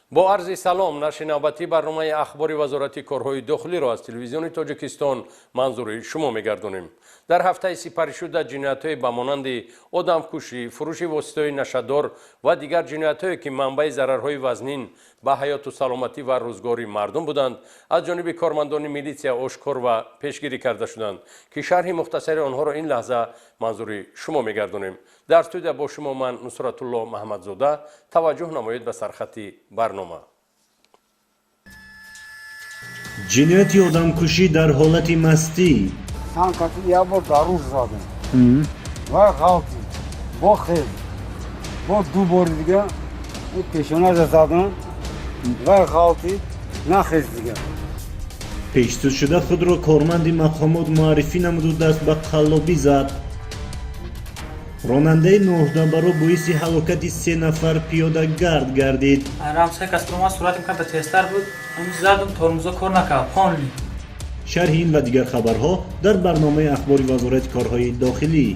Бо арзи салом, нашри навбатии барномаи ахбори Вазорати корҳои дохилиро аз телевизиони Тоҷикистон манзури шумо мегардонем. Дар ҳафтаи сипаришуда ҷиноятҳое ба монанди одамкушӣ, фурӯши воситаҳои нашадор ва дигар ҷиноятҳое, ки манбаи зарарҳои вазнин ба ҳаёту саломатӣ ва рӯзгори мардум буданд, аз ҷониби кормандони милитсия ошкор ва пешгирӣ карда шуданд, ки шарҳи мухтасари онҳоро ин лаҳза манзури шумо мегардонем. Дар студия бо шумо ман Нусратулло Маҳмадзода. Таваҷҷӯҳ намоед ба сархати барнома. Ҷинояти одамкушӣ дар ҳолати мастӣ. Санкати як бор дар рӯз задем ва ғалтид, бо хез, бо ду бори дига пешонаша задам ва ғалтид, нахез дига. Пешсудшуда худро корманди мақомот муаррифӣ намуду даст ба қаллобӣ зад. Ронандаи ноҳдабаро боиси ҳалокати се нафар пиёдагард гардид. Рамсай кастрома суратим камта тезтар буд, задум, тормозо кор накард, понли. Шарҳи ин ва дигар хабарҳо дар барномаи ахбори Вазорати корҳои дохилӣ.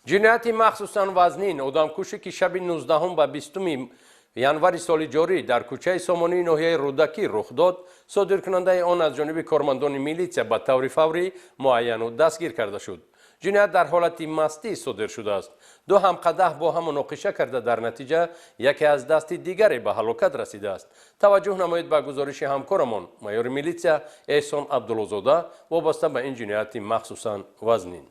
Ҷинояти махсусан вазнин одамкушӣ, ки шаби 19 ба 20 январи соли ҷорӣ дар кӯчаи Сомонии ноҳияи Рӯдакӣ рух дод, содиркунандаи он аз ҷониби кормандони милитсия ба таври фаврӣ муайяну дастгир карда шуд. Ҷиноят дар ҳолати мастӣ содир шудааст. Ду ҳамқадаҳ бо ҳам муноқиша карда, дар натиҷа яке аз дасти дигаре ба ҳалокат расидааст. Таваҷҷӯҳ намоед ба гузориши ҳамкорамон майори милитсия Эҳсон Абдуллозода вобаста ба ин ҷинояти махсусан вазнин.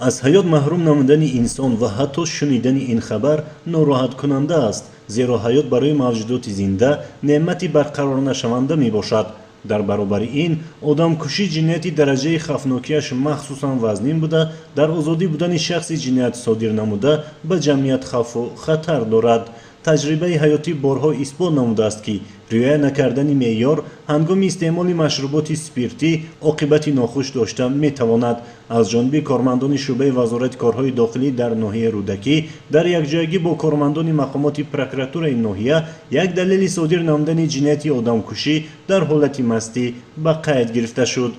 Аз ҳаёт маҳрум намудани инсон ва ҳатто шунидани ин хабар нороҳаткунанда аст, зеро ҳаёт барои мавҷудоти зинда неъмати барқарорнашаванда мебошад. Дар баробари ин одамкушӣ ҷинояти дараҷаи хавфнокиаш махсусан вазнин буда, дар озодӣ будани шахси ҷиноят содир намуда ба ҷамъият хавфу хатар дорад. Таҷрибаи ҳаётӣ борҳо исбот намудааст, ки риоя накардани меъёр ҳангоми истеъмоли машруботи спиртӣ оқибати нохуш дошта метавонад. Аз ҷониби кормандони шӯъбаи Вазорати корҳои дохилӣ дар ноҳияи Рӯдакӣ дар якҷоягӣ бо кормандони мақомоти прокуратураи ноҳия як далели содир намудани ҷинояти одамкушӣ дар ҳолати мастӣ ба қайд гирифта шуд.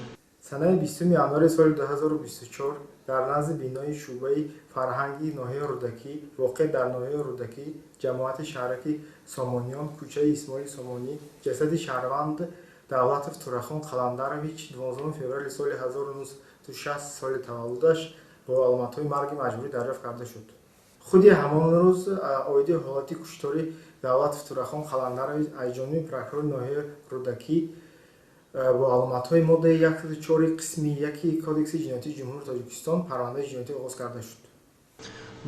Санаи 20 январи соли 2024 дар назди бинои шӯъбаи фарҳанги ноҳияи Рӯдакӣ, воқеъ дар ноҳияи Рӯдакӣ, ҷамоати шаҳраки Сомониён, кӯчаи Исмоили Сомонӣ, ҷасади шаҳрванд Давлатов Турахон Қаландарович 12 феврали соли 1960 соли таваллудаш бо аломатҳои марги маҷбурӣ дарёфт карда шуд. Худи ҳамон рӯз оиди ҳолати куштори Давлатов Турахон Қаландарович аз ҷониби прокурори ноҳияи Рӯдакӣ бо аломатҳои моддаи 104 қисми 1 Кодекси ҷиноятии Ҷумҳурии Тоҷикистон парвандаи ҷиноятӣ оғоз карда шуд.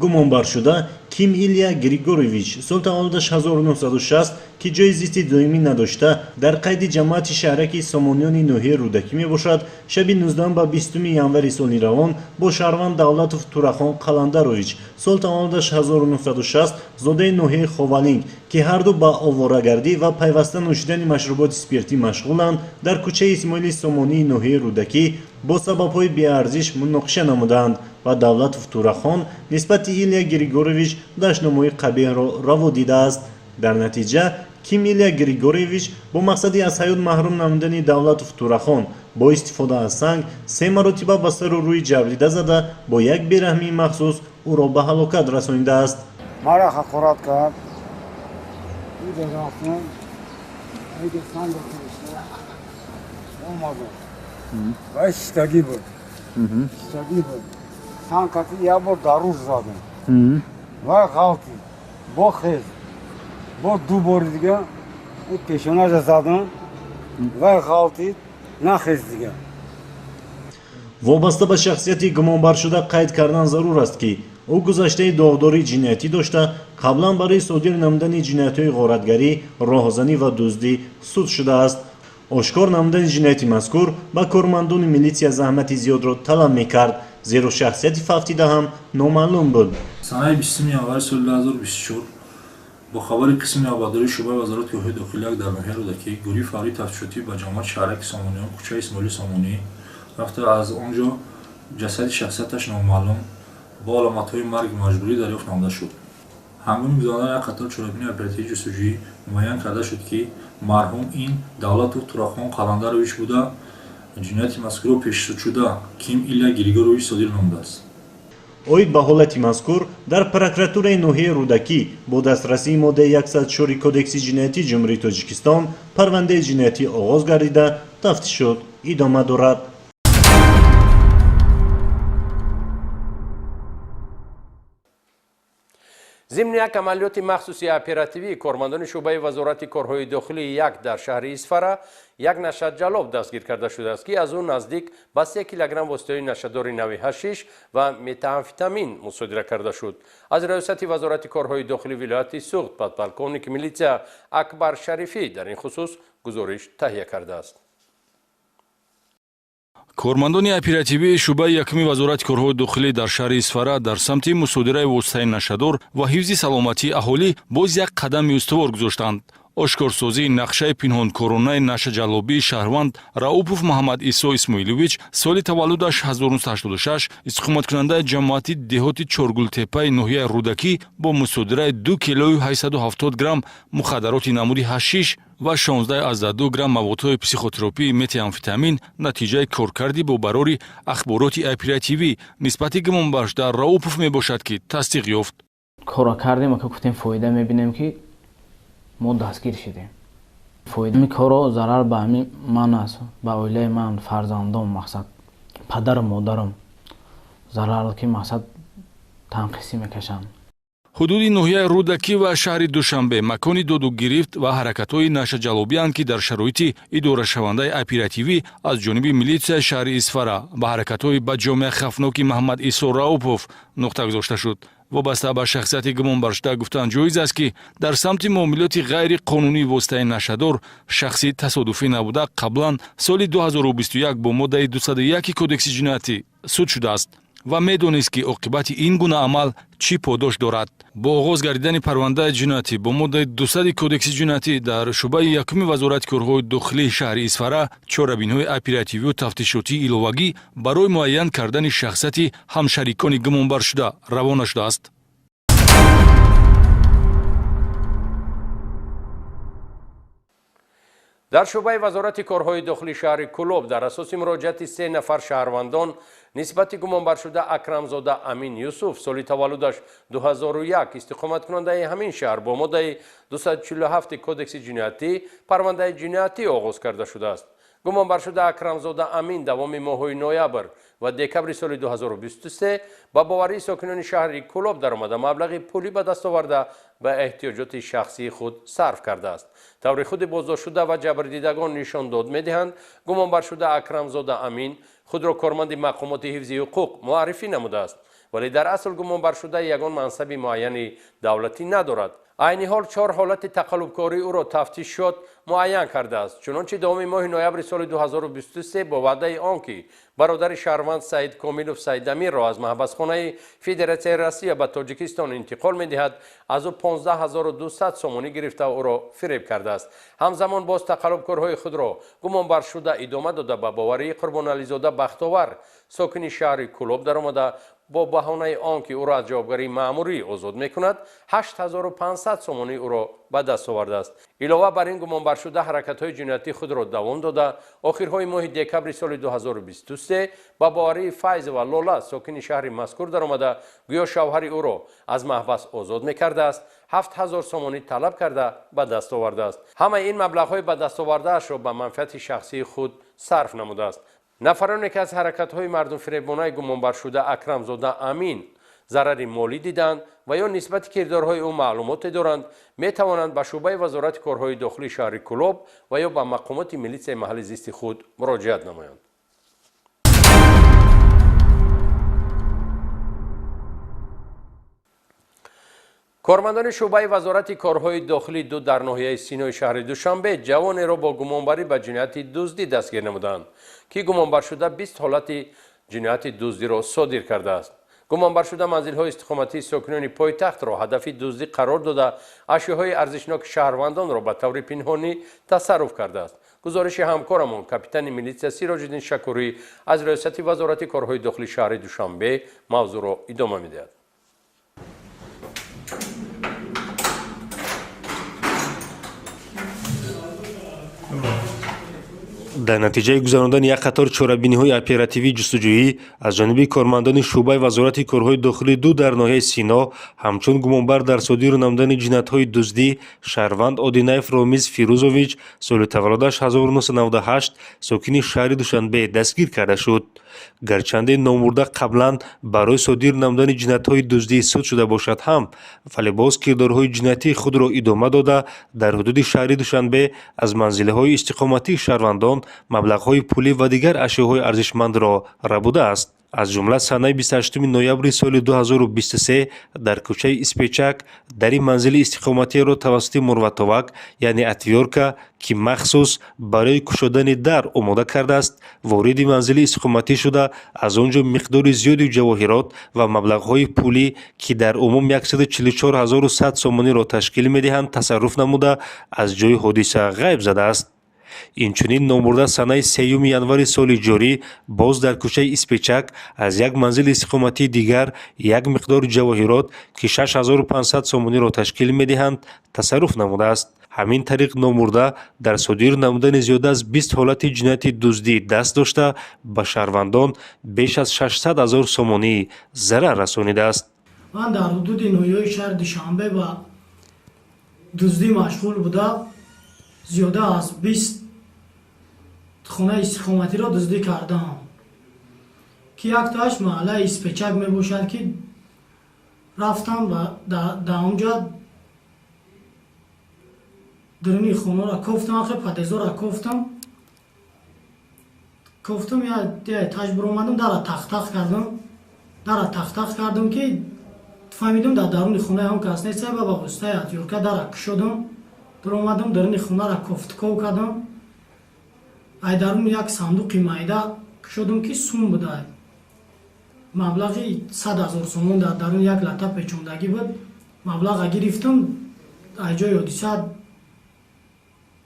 Гумонбаршуда Ким Илья Григорьевич сол таваллудаш 1960, ки ҷои зисти доимӣ надошта, дар қайди ҷамоати шаҳраки Сомониёни ноҳияи Рӯдакӣ мебошад, шаби 19 ба 20 январи соли равон бо шаҳрванд Давлатов Турахон Қаландарович сол таваллудаш 1960, зодаи ноҳияи Ховалинг, ки ҳарду ба оворагардӣ ва пайваста нӯшидани машруботи спиртӣ машғуланд, дар кӯчаи Исмоили Сомонии ноҳияи Рӯдакӣ бо сабабҳои беарзиш муноқиша намуданд ва Давлатов Турахон нисбати Илья Григорьевич дашномҳои қабеҳро раво дидааст. Дар натиҷа Ким Илья Григорьевич бо мақсади аз ҳаёт маҳрум намудани Давлатов Турахон бо истифода аз санг се маротиба ба сару рӯи ҷабрида зада, бо як бераҳмии махсус ӯро ба ҳалокат расонидааст. Мара ҳақорат кард. Вай шиштагӣ буд. Шиштагӣ буд. Санкати як бор дар рӯз задем. Вай ғалтид, бо хез, бо ду бори дига пешонаша задам, вай ғалтид, нахез дига. Вобаста ба шахсияти гумонбаршуда қайд кардан зарур аст, ки ӯ гузаштаи доғдории ҷиноятӣ дошта, қаблан барои содир намудани ҷиноятҳои ғоратгарӣ, роҳзанӣ ва дуздӣ суд шудааст. Ошкор намудани ҷинояти мазкур ба кормандони милитсия заҳмати зиёдро талаб мекард, зеро шахсияти фавтида ҳам номаълум буд. Санаи 20 январи соли 2024 бо хабари қисми навбатдории шӯъбаи Вазорати корҳои дохилӣ дар ноҳияи Рӯдакӣ гурӯҳи фаврии тафтишотӣ ба ҷамоати шаҳраки Сомониён, кӯчаи Исмоили Сомонӣ рафта, аз он ҷо ҷасади шахсияташ номаълум бо аломатҳои марги маҷбурӣ дарёфт намуда шуд. Ҳангоми гузарондани як қатор чорабинии оперативии ҷустуҷӯӣ муайян карда шуд, ки марҳум ин Давлатов Турахон Қаландарович буда, Ҷинояти мазкурро пешсудшуда Ким Илья Григорович содир намудааст. Оид ба ҳолати мазкур дар прокуратураи ноҳияи Рӯдакӣ бо дастрасии моддаи 104 Кодекси ҷиноятии Ҷумҳурии Тоҷикистон парвандаи ҷиноятӣ оғоз гардида, тафтишот идома дорад. Зимни як амалиёти махсуси оперативӣ кормандони шӯъбаи Вазорати корҳои дохилии як дар шаҳри Исфара як нашаҷаллоб дастгир карда шудааст, ки аз ӯ наздик ба 3 килограмм воситаҳои нашадори нави ҳашиш ва метаамфетамин мусодира карда шуд. Аз раёсати Вазорати корҳои дохили вилояти Суғд подполковники милитсия Акбар Шарифӣ дар ин хусус гузориш таҳия кардааст. Кормандони оперативии шӯъбаи якуми Вазорати корҳои дохилӣ дар шаҳри Исфара дар самти мусодираи воситаи нашадор ва ҳифзи саломатии аҳолӣ боз як қадами устувор гузоштанд. Ошкорсозии нақшаи пинҳонкоронаи нашаҷаллобии шаҳрванд Раупов Муҳаммад Исо Исмоилович, соли таваллудаш 1986, истиқоматкунандаи ҷамоати деҳоти Чоргултепаи ноҳияи Рӯдакӣ, бо мусодираи 2 килою 870 грамм мухаддароти намуди ҳашиш ва 16,2 грамм маводҳои психотропии метиамфетамин натиҷаи коркарди бо барори ахбороти оперативӣ нисбати гумонбаршуда Раупов мебошад, ки тасдиқ ёфт. Корро кардем, ака, гуфтем, фоида мебинем, ки мо дастгир шудем. Фоида корро зарар ба ҳамин ман аст, ба оилаи ман, фарзандом, мақсад, падару модарам зарар, ки мақсад танқисӣ мекашанд. Ҳудуди ноҳияи Рӯдакӣ ва шаҳри Душанбе макони доду гирифт ва ҳаракатҳои нашаҷаллобиянд, ки дар шароити идорашавандаи оперативӣ аз ҷониби милитсияи шаҳри Исфара ба ҳаракатҳои ба ҷомеа хафноки Маҳаммад Исо Раупов нуқта гузошта шуд. Вобаста ба шахсияти гумонбаршуда гуфтан ҷоиз аст, ки дар самти муомилоти ғайриқонунии воситаи нашадор шахси тасодуфӣ набуда, қаблан соли 2021 бо моддаи 201 Кодекси ҷиноятӣ суд шудааст ва медонист, ки оқибати ин гуна амал чӣ подош дорад. Бо оғоз гардидани парвандаи ҷиноятӣ бо моддаи 200 Кодекси ҷиноятӣ дар шӯъбаи якуми Вазорати корҳои дохилии шаҳри Исфара чорабиниҳои оперативию тафтишотии иловагӣ барои муайян кардани шахсияти ҳамшарикони гумонбаршуда равона шудааст. Дар шӯъбаи Вазорати корҳои дохили шаҳри Кӯлоб дар асоси муроҷиати се нафар шаҳрвандон нисбати гумонбаршуда Акрамзода Амин Юсуф, соли таваллудаш 2001, истиқоматкунандаи ҳамин шаҳр, бо моддаи 247 Кодекси ҷиноятӣ парвандаи ҷиноятӣ оғоз карда шудааст. Гумонбаршуда Акрамзода Амин давоми моҳҳои ноябр ва декабри соли 2023 ба боварии сокинони шаҳри Кӯлоб даромада, маблағи пулӣ ба даст оварда, ба эҳтиёҷоти шахсии худ сарф кардааст. Таври худи боздоштшуда ва ҷабрдидагон нишон дод медиҳанд, гумонбаршуда Акрамзода Амин худро корманди мақомоти ҳифзи ҳуқуқ муаррифӣ намудааст, вале дар асл гумонбаршуда ягон мансаби муайяни давлатӣ надорад. Айни ҳол чор ҳолати тақаллубкории ӯро тафтишот муайян кардааст. Чунончи давоми моҳи ноябри соли 2023 бо ваъдаи он ки бародари шаҳрванд Саид Комилов Саидамирро аз маҳбасхонаи Федератсияи Россия ба Тоҷикистон интиқол медиҳад, аз ӯ 15 200 сомонӣ гирифта, ӯро фиреб кардааст. Ҳамзамон боз тақаллубкорҳои худро гумонбаршуда идома дода, ба боварии Қурбонализода Бахтовар, сокини шаҳри Кӯлоб даромада, бо баҳонаи он ки ӯро аз ҷавобгарии маъмурӣ озод мекунад, 8500 сомонӣ ӯро ба даст овардааст. Илова бар ин, гумонбаршуда ҳаракатҳои ҷиноятии худро давом дода, охирҳои моҳи декабри соли 2023 ба боварии Файзова Лола, сокини шаҳри мазкур даромада, гӯё шавҳари ӯро аз маҳбас озод мекардааст, 7000 сомонӣ талаб карда, ба даст овардааст. Ҳамаи ин маблағҳои ба даст овардаашро ба манфиати шахсии худ сарф намудааст. Нафароне ки аз ҳаракатҳои мардумфиребонаи гумонбаршуда Акрамзода Амин зарари молӣ диданд ва ё нисбати кирдорҳои ӯ маълумоте доранд, метавонанд ба шӯъбаи Вазорати корҳои дохилии шаҳри Кӯлоб ва ё ба мақомоти милитсияи маҳалли зисти худ муроҷиат намоянд. Кормандони шӯъбаи Вазорати корҳои дохилӣ ду дар ноҳияи Синои шаҳри Душанбе ҷавонеро бо гумонбарӣ ба ҷинояти дуздӣ дастгир намуданд, ки гумонбаршуда 20 ҳолати ҷинояти дуздиро содир кардааст. Гумонбаршуда манзилҳои истиқоматии сокинони пойтахтро ҳадафи дуздӣ қарор дода, ашёҳои арзишноки шаҳрвандонро ба таври пинҳонӣ тасарруф кардааст. Гузориши ҳамкорамон, капитани милитсия Сироҷиддин Шакурӣ аз раёсати Вазорати корҳои дохилии шаҳри Душанбе мавзӯъро идома медиҳад. Дар натиҷаи гузарондани як қатор чорабиниҳои оперативии ҷустуҷӯӣ аз ҷониби кормандони шӯъбаи Вазорати корҳои дохилӣ ду дар ноҳияи Сино ҳамчун гумонбар дар содир намудани ҷиноятҳои дуздӣ шаҳрванд Одинаев Ромиз Фирӯзович, соли таваллудаш 1998, сокини шаҳри Душанбе дастгир карда шуд. Гарчанде номбурда қаблан барои содир намудани ҷиноятҳои дуздӣ суд шуда бошад ҳам, вале боз кирдорҳои ҷиноятии худро идома дода, дар ҳудуди шаҳри Душанбе аз манзилҳои истиқоматии шаҳрвандон маблағҳои пулӣ ва дигар ашёҳои арзишмандро рабудааст. Аз ҷумла санаи 28 ноябри соли 2023 дар кӯчаи Испечак дари манзили истиқоматиеро тавассути мурватовак, яъне отвёрка, ки махсус барои кушодани дар омода кардааст, вориди манзили истиқоматӣ шуда, аз он ҷо миқдори зиёди ҷавоҳирот ва маблағҳои пулӣ, ки дар умум 144 100 сомониро ташкил медиҳанд, тасарруф намуда, аз ҷои ҳодиса ғайб задааст. Инчунин номбурда санаи 3 январи соли ҷорӣ боз дар кӯчаи Испечак аз як манзили истиқоматии дигар як миқдор ҷавоҳирот, ки 6500 сомониро ташкил медиҳанд, тасарруф намудааст. Ҳамин тариқ номбурда дар содир намудани зиёда аз 20 ҳолати ҷинояти дуздӣ даст дошта, ба шаҳрвандон беш аз 600 ҳазор сомонӣ зарар расонидааст. Ман дар ҳудуди ноҳияи шаҳри Душанбе ба дуздӣ машғул буда, зиёда аз 20 хонаи истиқоматиро дуздӣ кардаам, ки яктоаш маҳаллаи Испечак мебошад, ки рафтам ва дар онҷа даруни хонаро кофтам, ахир подъездора кофтам, як этаж биромадам, дара тахтах кардам, ки фаҳмидам дар даруни хонаи ҳам кас нест. Ва ба воситаи отвёрка дара кушодам, биромадам, даруни хонаро кофтков кардам. Ай даруни як сандуқи майда кушодам, ки сум буда, маблағи 100 ҳазор сомон дар даруни як лата печондагӣ буд. Маблаға гирифтам, ай ҷои ҳодиса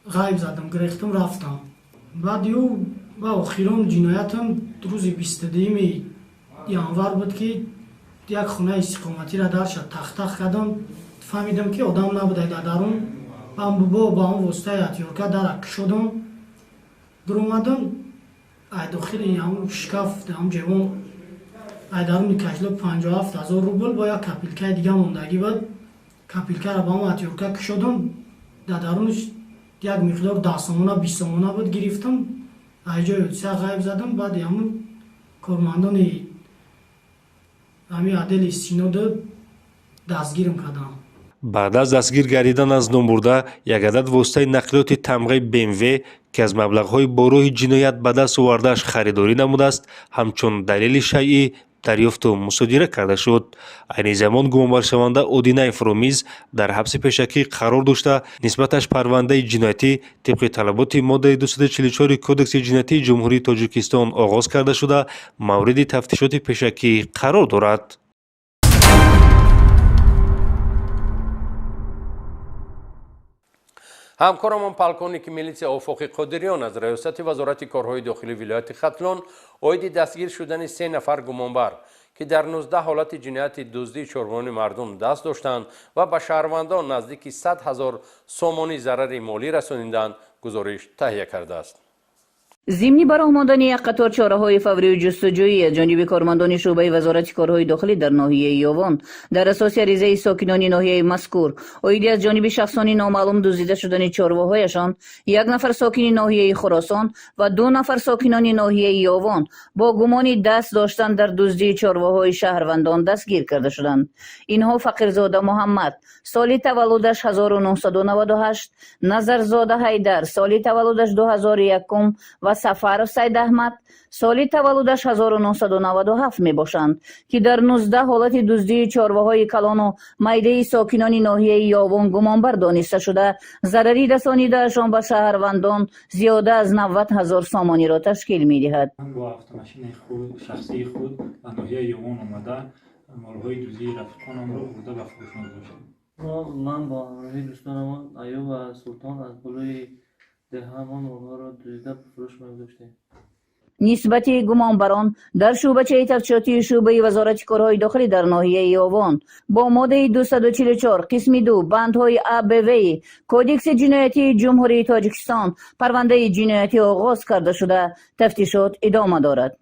ғайб задам, гирехтам, рафтам. Баъд ю ба охирон ҷиноятам рӯзи 22 январ буд, ки як хонаи истиқоматиро дарша тахтах кардам. Фаҳмидам, ки одам набуда дар дарун. Бо ба он воситаи отвёрка дара кушодам, биромадам, ай дохили ҳамун шкаф, ҳамун ҷевон, ай даруни кашло 57 ҳазор рубл бо як капилкаи дига мондагӣ буд. Капилкаро ба ҳамон отвёрка кушодам, дар дарунаш як миқдор 10 сомона, 20 сомона буд, гирифтам, ай ҷои ҳодиса ғайб задам. Баъди ҳамун кормандони ҳамин отдели Синоду дастгирм кардам. Баъд аз дастгир гардидан аз номбурда як адад воситаи нақлиёти тамғаи БМВ, ки аз маблағҳои бо роҳи ҷиноят ба даст овардааш харидорӣ намудааст, ҳамчун далели шайъӣ дарёфту мусодира карда шуд. Айни замон гумонбаршаванда Одинаев Ромиз дар ҳабси пешакӣ қарор дошта, нисбаташ парвандаи ҷиноятӣ тибқи талаботи моддаи 244 Кодекси ҷиноятии Ҷумҳурии Тоҷикистон оғоз карда шуда, мавриди тафтишоти пешакӣ қарор дорад. Ҳамкорамон полковники милитсия Офоқи Қодириён аз раёсати Вазорати корҳои дохилии вилояти Хатлон оиди дастгир шудани 3 нафар гумонбар, ки дар 19 ҳолати ҷинояти дуздии чорвони мардум даст доштанд ва ба шаҳрвандон наздики 100 ҳазор сомонӣ зарари молӣ расониданд, гузориш таҳия кардааст. Зимни ба роҳ мондани як қатор чораҳои фаврию ҷустуҷӯӣ аз ҷониби кормандони шӯъбаи Вазорати корҳои дохилӣ дар ноҳияи Ёвон дар асоси аризаи сокинони ноҳияи мазкур оиди аз ҷониби шахсони номаълум дуздида шудани чорвоҳояшон, як нафар сокини ноҳияи Хуросон ва 2 нафар сокинони ноҳияи Ёвон бо гумони даст доштан дар дуздии чорвоҳои шаҳрвандон дастгир карда шуданд. Инҳо Фақирзода Муҳаммад, соли таваллудаш 1998, Назарзода Ҳайдар, соли таваллудаш 2001 ва Сафаров Сайд Аҳмад, соли таваллудаш 1997 мебошанд, ки дар 19 ҳолати дуздии чорвоҳои калону майдаи сокинони ноҳияи Ёвон гумонбар дониста шуда, зарари расонидаашон ба шаҳрвандон зиёда аз 90 ҳазор сомониро ташкил медиҳад. Бо автомашинаи шахсии худ ба ноҳияи Ёвон омада, молҳои дуздии рафиқонамро бурда ба фурӯш мегузоштам. Ман бо ҳамроҳии дӯстонамон Аюб ва Султон аз болои деҳаамон молҳоро дуздида фурӯш мегузоштем. Нисбати гумонбарон дар шӯъбачаи тафтишотии шӯъбаи Вазорати корҳои дохилӣ дар ноҳияи Ёвон бо моддаи 244 қисми 2 бандҳои А, Б, В Кодекси ҷиноятии Ҷумҳурии Тоҷикистон парвандаи ҷиноятӣ оғоз карда шуда, тафтишот идома дорад.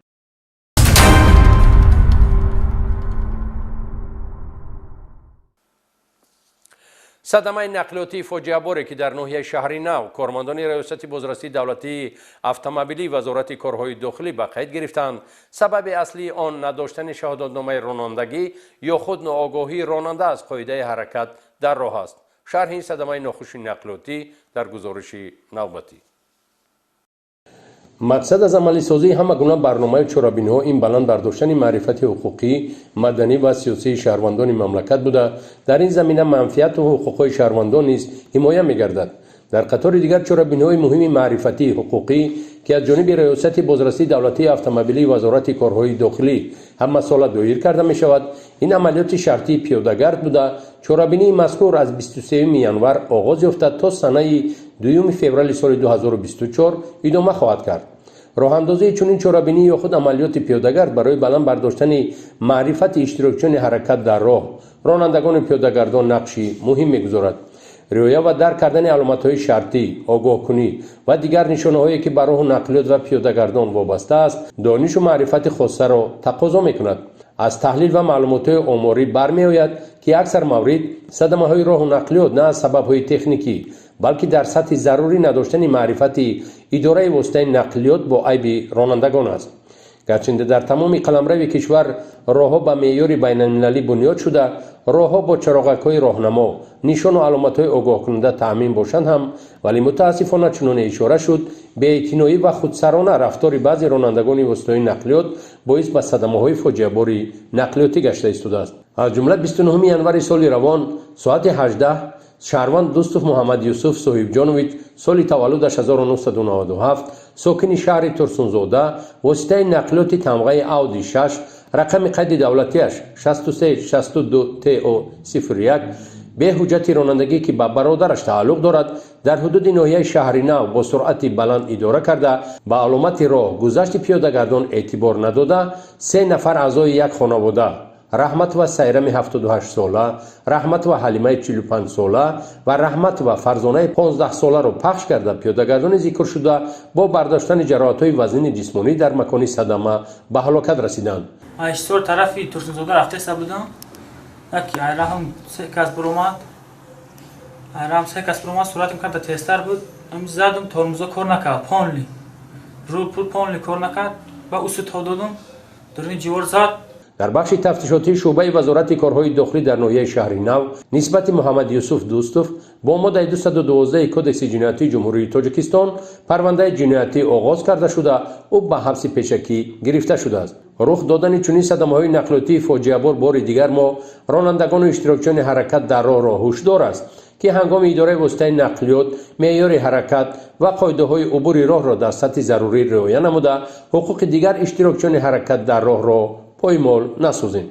Садамаи нақлиётии фоҷиаборе, ки дар ноҳияи Шаҳри Нав кормандони Раёсати бозрасии давлатии автомобилии Вазорати корҳои дохилӣ ба қайд гирифтанд, сабаби аслии он надоштани шаҳодатномаи ронандагӣ ё худ ноогоҳии ронанда аз қоидаи ҳаракат дар роҳ аст. Шарҳи ин садамаи нохуши нақлиётӣ дар гузориши навбатӣ. Мақсад аз амалисозии ҳама гуна барномаю чорабиниҳо ин баланд бардоштани маърифати ҳуқуқӣ, маданӣ ва сиёсии шаҳрвандони мамлакат буда, дар ин замина манфиату ҳуқуқҳои шаҳрвандон низ ҳимоя мегардад. Дар қатори дигар чорабиниҳои муҳими маърифатии ҳуқуқӣ, ки аз ҷониби Раёсати бозрасии давлатии автомобилии Вазорати корҳои дохилӣ ҳамасола доир карда мешавад, ин амалиёти шартии пиёдагард буда, чорабинии мазкур аз 23 январ оғоз ёфта то санаи 2 феврали соли 2024 идома хоҳад кард. Роҳандозии чунин чорабинӣ ё худ амалиёти пиёдагард барои баланд бардоштани маърифати иштирокчиёни ҳаракат дар роҳ, ронандагони пиёдагардон нақши муҳим мегузорад. Риоя ва дарк кардани аломатҳои шартӣ, огоҳкунӣ ва дигар нишонаҳое, ки ба роҳу нақлиёт ва пиёдагардон вобаста аст, донишу маърифати хоссаро тақозо мекунад. Аз таҳлил ва маълумотҳои оморӣ бармеояд, ки аксар маврид садамаҳои роҳу нақлиёт на аз сабабҳои техникӣ, балки дар сатҳи зарурӣ надоштани маърифати идораи воситаи нақлиёт бо айби ронандагон аст. Гарчанде дар тамоми қаламрави кишвар роҳҳо ба меъёри байналмилалӣ бунёд шуда, роҳҳо бо чароғакҳои роҳнамо, нишону аломатҳои огоҳкунанда таъмин бошанд ҳам, вале мутаассифона, чуноне ишора шуд, беэътиноӣ ва худсарона рафтори баъзе ронандагони воситаҳои нақлиёт боис ба садамаҳои фоҷиабори нақлиётӣ гашта истодааст. Аз ҷумла 29 январи соли равон соати 18 шаҳрванд Дустов Муҳаммад Юсуф Соҳибҷонович, соли таваллудаш 1997, сокини шаҳри Турсунзода, воситаи нақлиёти тамғаи Ауди 6, рақами қайди давлатиаш 6362 ТО 01, бе ҳуҷҷати ронандагӣ, ки ба бародараш тааллуқ дорад, дар ҳудуди ноҳияи Шаҳри Нав бо суръати баланд идора карда, ба аломати роҳ гузашти пиёдагардон эътибор надода, се нафар аъзои як хонавода, Раҳматова Сайрами 78 сола, Раҳматова Ҳалимаи 45 сола ва Раҳматова Фарзонаи 15 соларо пахш карда, пиёдагардони зикршуда бо бардоштани ҷароҳатҳои вазнини ҷисмонӣ дар макони садама ба ҳалокат расиданд. Ҳиссор тарафи Турсунзода рафтеса будам, яки айраҳам се кас буромад, айраҳам се кас буромад, суратам канда тезтар буд, задум, тормозо кор накард, понли рӯ пул понли кор накард, ба усу то додум, дуруни ҷивор зад. Дар бахши тафтишотии шӯъбаи Вазорати корҳои дохилӣ дар ноҳияи Шаҳри Нав нисбати Муҳаммад Юсуф Дустов бо моддаи 212 Кодекси ҷиноятии Ҷумҳурии Тоҷикистон парвандаи ҷиноятӣ оғоз карда шуда, ӯ ба ҳабси пешакӣ гирифта шудааст. Рух додани чунин садамаҳои нақлиётии фоҷиабор бори дигар мо ронандагону иштирокчиёни ҳаракат дар роҳро ҳушдор аст, ки ҳангоми идораи воситаи нақлиёт меъёри ҳаракат ва қоидаҳои убури роҳро дар сатҳи зарурӣ риоя намуда, ҳуқуқи дигар иштирокчиёни ҳаракат дар роҳро поймол насозем.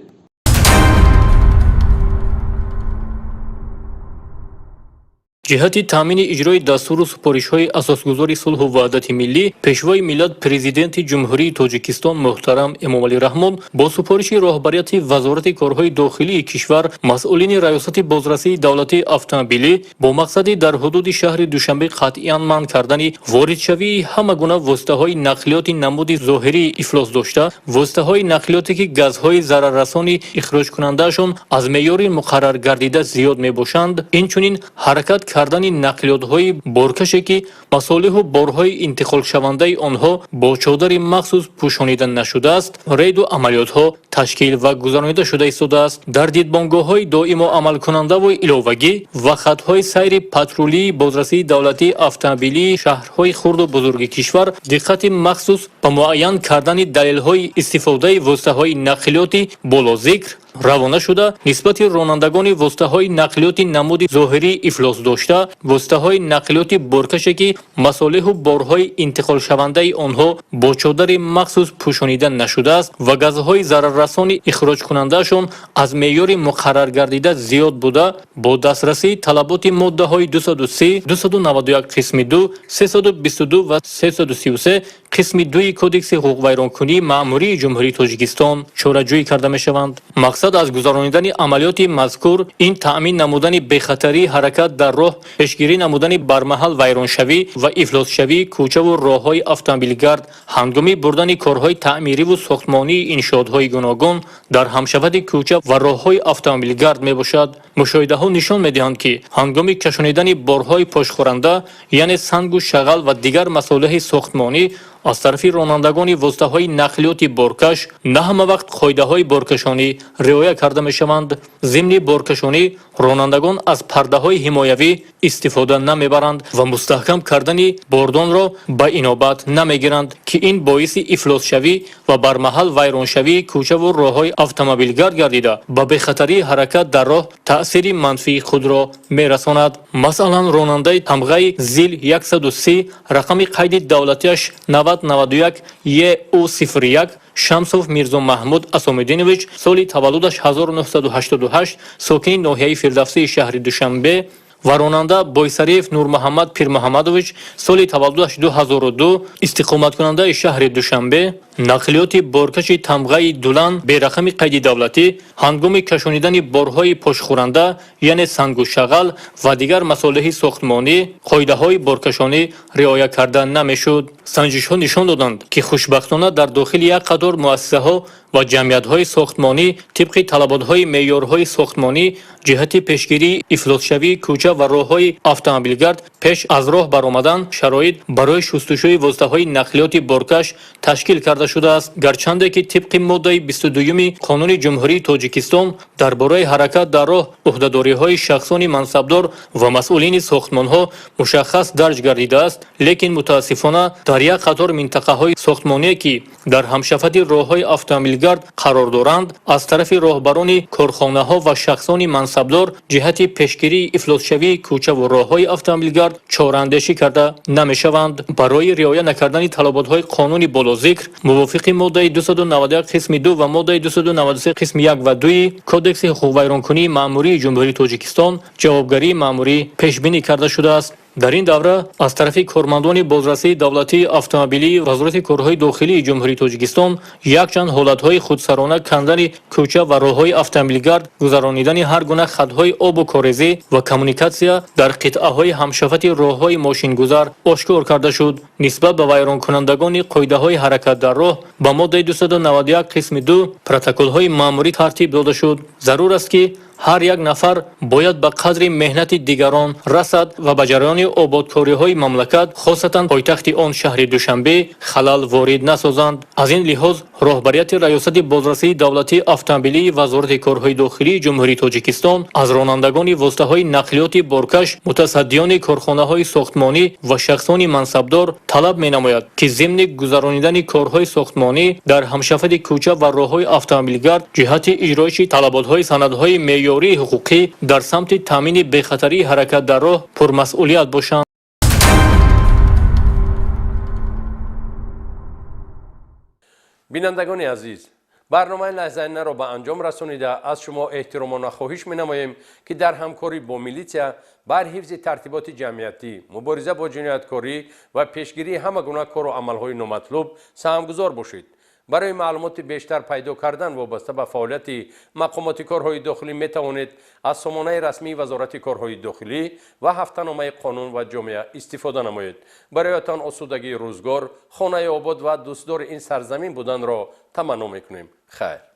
Ҷиҳати таъмини иҷрои дастуру супоришҳои асосгузори сулҳу ваҳдати миллӣ, Пешвои миллат, Президенти Ҷумҳурии Тоҷикистон муҳтарам Эмомалӣ Раҳмон бо супориши роҳбарияти Вазорати корҳои дохилии кишвар масъулини Раёсати бозрасии давлатии автомобилӣ бо мақсади дар ҳудуди шаҳри Душанбе қатъиян манъ кардани воридшавии ҳама гуна воситаҳои нақлиёти намуди зоҳирии ифлос дошта, воситаҳои нақлиёте, ки газҳои зараррасони ихроҷкунандаашон аз меъёри муқарраргардида зиёд мебошанд, инчунин ҳаракат кардани нақлиётҳои боркаше, ки масолиҳу борҳои интиқолшавандаи онҳо бо чодари махсус пӯшонида нашудааст, рейду амалиётҳо ташкил ва гузаронида шуда истодааст. Дар дидбонгоҳҳои доимо амалкунандаву иловагӣ ва хатҳои сайри патрулии бозрасии давлатии автомобилии шаҳрҳои хурду бузурги кишвар диққати махсус ба муайян кардани далелҳои истифодаи воситаҳои нақлиёти болозикр равона шуда, нисбати ронандагони воситаҳои нақлиёти намуди зоҳирии ифлос дошта, воситаҳои нақлиёти боркаше ки масолеҳу борҳои интиқолшавандаи онҳо бо чодари махсус пӯшонида нашудааст ва газҳои зараррасони ихроҷкунандаашон аз меъёри муқарраргардида зиёд буда, бо дастрасии талаботи моддаҳои 230, 291 қисми 2, 322 ва 333 қисми 2 Кодекси ҳуқуқвайронкунии маъмурии Ҷумҳурии Тоҷикистон чораҷӯӣ карда мешаванд. Мақсад аз гузаронидани амалиёти мазкур ин таъмин намудани бехатарии ҳаракат дар роҳ, пешгирӣ намудани бармаҳал вайроншавӣ ва ифлосшавии кӯчаву роҳҳои автомобилгард ҳангоми бурдани корҳои таъмириву сохтмонии иншоотҳои гуногун дар ҳамшафати кӯча ва роҳҳои автомобилгард мебошад. Мушоҳидаҳо нишон медиҳанд, ки ҳангоми кашонидани борҳои пошхӯранда, яъне сангу шағал ва дигар масолеҳи сохтмонӣ аз тарафи ронандагони воситаҳои нақлиёти боркаш на ҳама вақт қоидаҳои боркашонӣ риоя карда мешаванд. Зимни боркашонӣ ронандагон аз пардаҳои ҳимоявӣ истифода намебаранд ва мустаҳкам кардани бордонро ба инобат намегиранд, ки ин боиси ифлосшавӣ ва бармаҳал вайроншавии кӯчаву роҳҳои автомобилгард гардида, ба бехатарии ҳаракат дар роҳ таъсири манфии худро мерасонад. Масалан, ронандаи тамғаи ЗИЛ 130 рақами қайди давлатиаш 9091 ЕУ01 Шамсов Мирзо Маҳмуд Асомиддинович, соли таваллудаш 1988, сокини ноҳияи Фирдавсии шаҳри Душанбе, ва ронанда Бойсариев Нурмуҳаммад Пирмуҳаммадович, соли таваллудаш 2002, истиқоматкунандаи шаҳри Душанбе, нақлиёти боркаши тамғаи Дулан берақами қайди давлатӣ ҳангоми кашонидани борҳои пошхӯранда, яъне сангу шағал ва дигар масолеҳи сохтмонӣ қоидаҳои боркашонӣ риоя карда намешуд. Санҷишҳо нишон доданд, ки хушбахтона дар дохили як қатор муассисаҳо ва ҷамъиятҳои сохтмонӣ тибқи талаботҳои меъёрҳои сохтмонӣ ҷиҳати пешгирии ифлосшавии кӯча ва роҳҳои автомобилгард пеш аз роҳ баромадан шароит барои шустушӯи воситаҳои нақлиёти боркаш ташкил карда шудааст. Гарчанде ки тибқи моддаи 22 Қонуни Ҷумҳурии Тоҷикистон дар бораи ҳаракат дар роҳ ӯҳдадориҳои шахсони мансабдор ва масъулини сохтмонҳо мушаххас дарҷ гардидааст, лекин мутаассифона дар як қатор минтақаҳои сохтмоние ки дар ҳамшафати роҳҳои автомобилгард қарор доранд, аз тарафи роҳбарони корхонаҳо ва шахсони мансабдор ҷиҳати пешгирии ифлосшавии кӯчаву роҳҳои автомобилгард чораандешӣ карда намешаванд. Барои риоя накардани талаботҳои қонуни болозикр мувофиқи моддаи 291 қисми 2 ва моддаи 293 қисми 1 ва 2 Кодекси ҳуқуқвайронкунии маъмурии Ҷумҳурии Тоҷикистон ҷавобгарии маъмурӣ пешбинӣ карда шудааст. Дар ин давра аз тарафи кормандони бозрасии давлатии автомобилии Вазорати корҳои дохилии Ҷумҳурии Тоҷикистон якчанд ҳолатҳои худсарона кандани кӯча ва роҳҳои автомобилгард, гузаронидани ҳар гуна хатҳои обу корезӣ ва коммуникатсия дар қитъаҳои ҳамшафати роҳҳои мошингузар ошкор карда шуд. Нисбат ба вайронкунандагони қоидаҳои ҳаракат дар роҳ ба моддаи 291 қисми 2 протоколҳои маъмурӣ тартиб дода шуд. Зарур аст, ки ҳар як нафар бояд ба қадри меҳнати дигарон расад ва ба ҷараёни ободкориҳои мамлакат, хосатан пойтахти он шаҳри Душанбе, халал ворид насозанд. Аз ин лиҳоз роҳбарияти Раёсати бозрасии давлатии автомобилии Вазорати корҳои дохилии Ҷумҳурии Тоҷикистон аз ронандагони воситаҳои нақлиёти боркаш, мутасаддиёни корхонаҳои сохтмонӣ ва шахсони мансабдор талаб менамояд, ки зимни гузаронидани корҳои сохтмонӣ дар ҳамшафати кӯча ва роҳҳои автомобилгард ҷиҳати иҷроиши талаботҳои санадҳои меъёрии ҳуқуқӣ дар самти таъмини бехатарии ҳаракат дар роҳ пурмасъулият бошанд. Бинандагони азиз, барномаи лаҳзаинаро ба анҷом расонида аз шумо эҳтиромона хоҳиш менамоем, ки дар ҳамкорӣ бо милитсия бар ҳифзи тартиботи ҷамъиятӣ, мубориза бо ҷинояткорӣ ва пешгирии ҳама гуна кору амалҳои номатлуб саҳмгузор бошед. Барои маълумоти бештар пайдо кардан вобаста ба фаъолияти мақомоти корҳои дохилӣ метавонед аз сомонаи расмии Вазорати корҳои дохилӣ ва ҳафтаномаи қонун ва ҷомеа истифода намоед. Бароятон осудагии рӯзгор, хонаи обод ва дӯстдори ин сарзамин буданро таманно мекунем. Хайр.